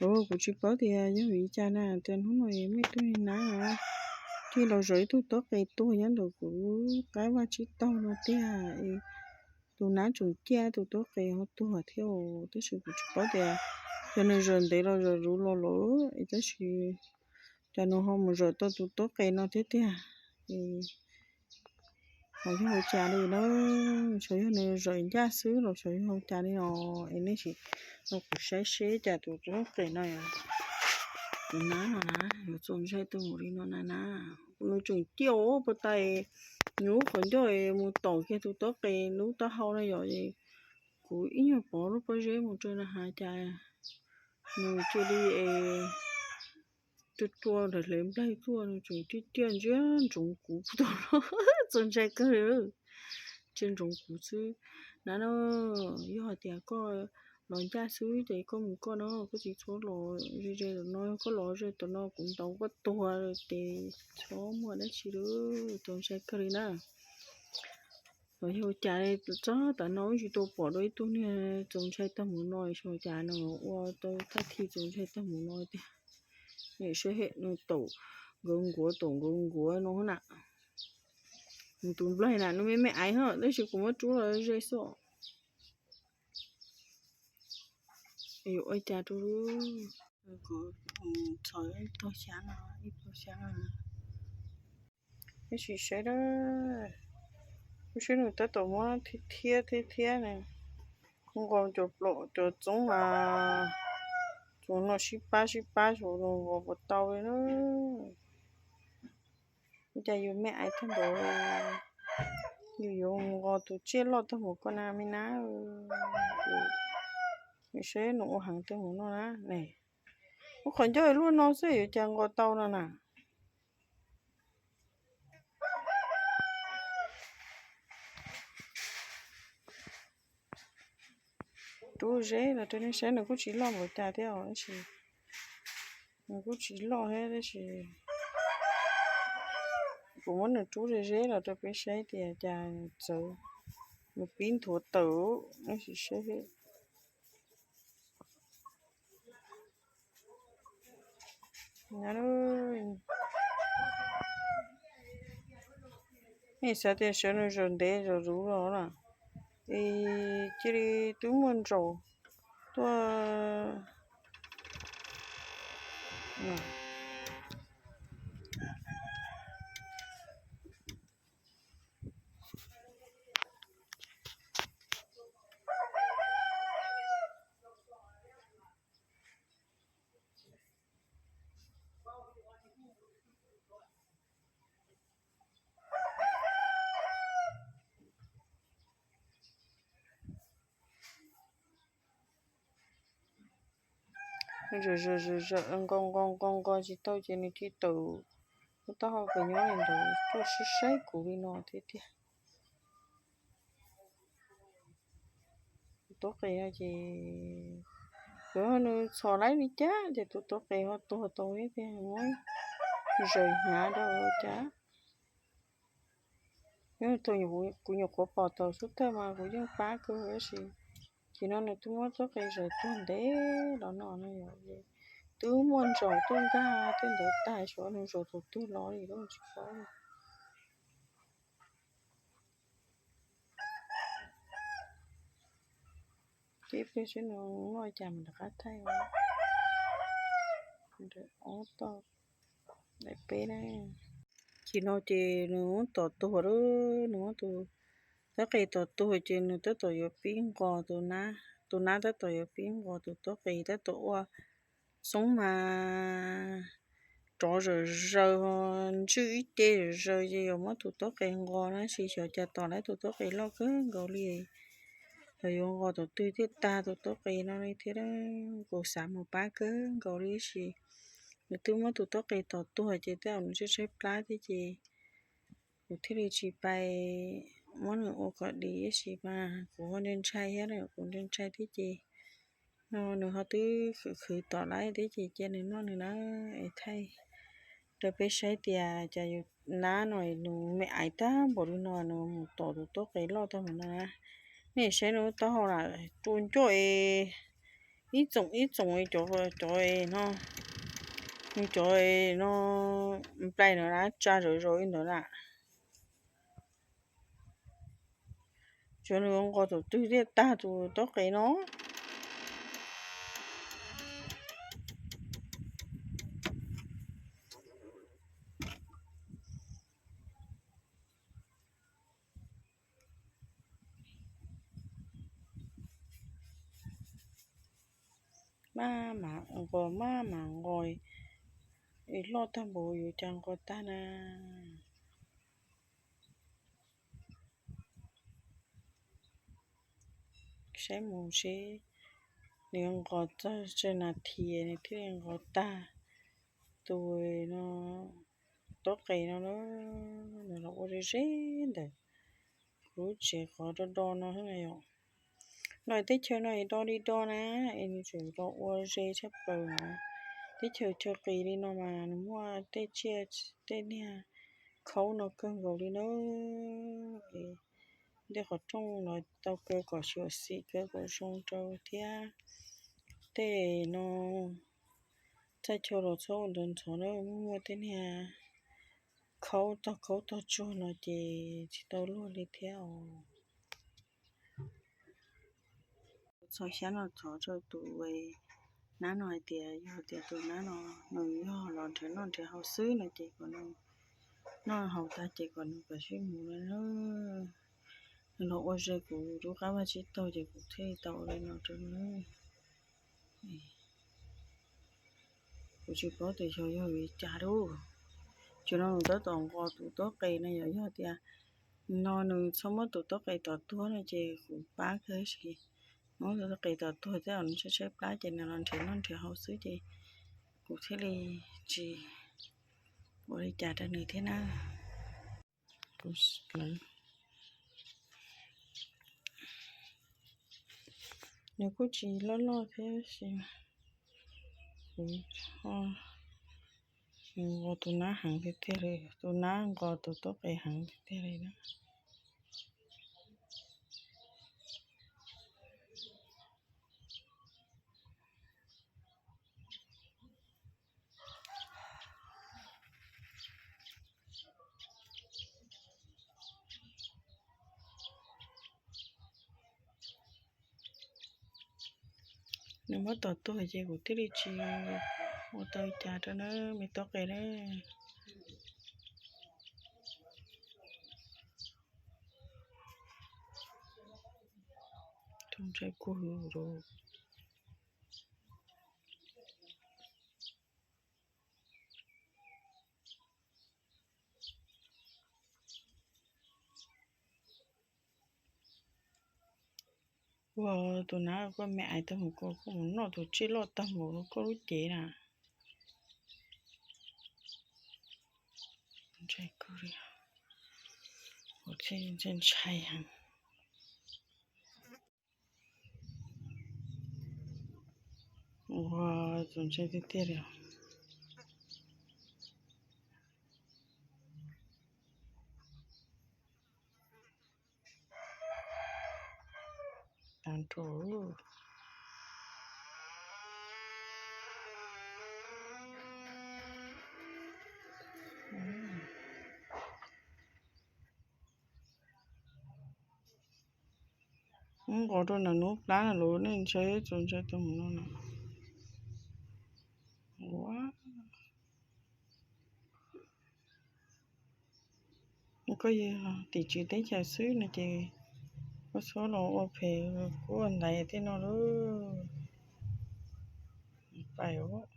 Kuv tsis paub tias yog vim li cas na, tias hnub no muaj ib tug niag nab tig los zom ib tug taub qe tuag nyob ntawm kuv qab vaj tsib taug no tiag. Tus nab tseem ciaj tus taub qe ho tuag thiab, tab sis kuv tsis paub tias yog nws zom ntev los zom luv los lawm, tab sis cas nws ho mus zom tau tus taub qe no thiab tiag. Los yog ua cas li na, xyov yog nws zom ncaj xwb los xyov yog ua cas li no. Es nej sim no kuv saib seb cas tus taub qe no, tus nab no na, yuav txaus ntshai tau mus li no na na. Nws tseem ciaj ua puas tas, nws lub qhov ncauj mus taum kiag tus taub qe lub taub hau na yom. Kuv ib nyuag pov lub pob zeb mus rau na has cas nws cia li es rua rua nrag hle nplaig tuaj, nws tseem ciaj ciaj ntsia ntsoov kuv puag ta no, txaus ntshai kawg li. Ntsia ntsoov kuv xwb na no. Yog hais tias koj los ncaj xwb ces koj mus koj no, koj tsis txhob los ze ze tom no, koj los ze tom no kuv ntaus koj tuag ces txhob muaj dab tsi li, txaus ntshai kawg li na. Los yog ua cas txog tav no wb tsis tau pom dua ib tug niag txaus ntshai tag mus no, xyov cas nws ua tau thaj thi txaus ntshai tag mus no tiag. Nim saib nws taum nkaus nkuav taum nkaus nkuav no na. Nws tus nplaig na nws me me aiv ho, tab sis kuv muab rub los ze xwb. Yuav ua cas rau, kuv txhos ib pluag xyab no, ib pluag xyab no. Tab sis saib, kuv saib nws tab tom muab thiab thiab thiab thiab ne. Kuv nqos cov plaum cov txoob mas tsuas no sib pab sib pab, tsuas nws nqos puas tau li na. Ua cas yus me aiv tag npaum, yus yuav nqos tus tsiaj loj tag npaum ko na me na. Nws saib nws ua heev tag npaum no na ne. Ua qhov ncauj luaj no xwb yuav cas nqos tau no na. Rub zeb los rau nej saib, nws kuj tsis loj npaum cas thiab os, tab sis nws kuj tsis loj thiab tab sis kuv muab nws rub ze zeb los rau peb saib tias cas txawv, nws pib nthuav tawm, nej sim saib. Nej xav tias sawv nws zaum ntev zaum luv los na, es cia li twb muaj ntsaum tuaj. Nws zaum zaum zaum zaum nqos nqos nqos nqos tsis tau ces nws cia li tawm lub taub hau kom nyob li ntawd tuaj sib saib kuv li no thiab tiag. Tus taub qe no ces, yog nws txhom laib li cas ces tus taub qe ho tuag tau thiab tiag, muab zaws hnyav rau cas. Nyob thaum kuv nyuam qhuav pom tau xub thawj mas kuv yeej pab kawg tab sis, ces no nws twb muab taub qe zaws tuag ntev los no no yom, twb muaj ntsaum tuaj nkag tej ntawd tag xyov nws zaum thaum twg los li lawm tsis paub. Tib pliag saib nws noj cas mas rov qab thaij. Ob toj, daim peb na. Ces no ces nws muab tom tuag lawm, nws muab tus taub qe tom tuag ces nws tab tom yuav pib nqos tus nab, tus nab tab tom yuav pib nqos tus taub qe, tab tom ua xoob mas rov zawm zaws, ntswj ib ce zawm zaws ces yuav muab tus taub qe nqos na, tab sis xyov cas tom lawv tus taub qe loj kawg nkaus li, xyov yuav nqos tus twg thiaj tag tus taub qe no li thiab. Kuv xav mus pab kawg nkaus li tab sis nws twb muab tus taub qe tom tuag ces tej zaum nws tshaib tshaib plab thiab ces kuv thiaj li tsis pais muab nws ua kom dim tab sis mas kuv ho ntshai ntshai thiab, kuv ntshai ntshai thiab ces no nws ho twb khwv khwv tom lawm thiab ces cia nws noj nws na. Es thaij rau peb saib tias cas yus nab no nws me aiv tag npaum li no nws mus tom tus taub qe loj tag npaum no na. Nej saib nws taub hau na, rua ncauj es Ib txoom ib txoom cov, cov no, cov no, nplaig no na tsa zom zaws li ntawd na. Tsuav nws nqos tus twg thiaj tag tus taub qe no. Maj mam nqos, maj mam nqos, es loj tag npaum yuav cas nqos tag na. Saib mus seb nws yuav nqos txog tsawg nas this nws thiaj li nqos tag tus no, taub qe no na. Nws los ua ze ze ntawm kuv lub tsev qhov do do no xwb na yom. No teb chaws no do li do na, es nws tseem los ua ze tshaj plaws na. Teb chaws chaw qis li no mas nws muaj tej tsiaj tej niag khaub no kawg nkaus li na. Es tej qhov rooj los tau kaw kom xyuam xim kaw kom zoo rau thiab. Tej no txhaj chaw los txhob ua ntxhov ntxhov na, muaj muaj tej niag khaub tog khaub tog tsuag no ces tsis tau luag li thiab os. Txhos xyab no thov rau tus nab no hais tias yog tias tus nab no nws yog los nrhiav noj nrhiav haus xwb no ces kom nws noj haus tag ces kom nws kam sib mus no na. Nws los ua ze kuv lub qab vaj tsib taug ces kuv thiaj li tau ua li no rau nws. Kuv tsis paub tias xyov yog vim li cas lauj. Tsis no nws tab tom nqos tus taub qe no yom, yog tias no nws txhob muab tus taub qe tom tuag no ces kuv pab kawg, tab sis muab tus taub qe tom tuag thiab nws tshaib tshaib plab ces nws los nrhiav noj nrhiav haus xwb ces kuv thiaj li tsis ua li cas rau nws thiab na. Nws kuj tsis loj loj thiab sis kuv ho nqos tus nab heev tiag tiag li, tus nab nqos tus taub qe heev tiag tiag li na. Nws muab tom tuag ces kuv thiaj li tsis ua tau cas rau na, me taub qe na. Tus ntshai kub hwv lawm. Ua tus nab koj me ais tag mus koj, koj mus noj tus tsiaj loj tag mus rau koj lub cev na. Ntshai kawg li, kuv thiaj ntshai heev. Ua tus ntshai tiag tiag li. Tag nrho. Nqos rau nram nub plab na los nej ntshai, tus ntshai tau mus no na. Ua, koj yog tim tswv teb chaws xwb no ces koj txhob los ua phem kuv ua ntaiv tej no lauj. Pais os.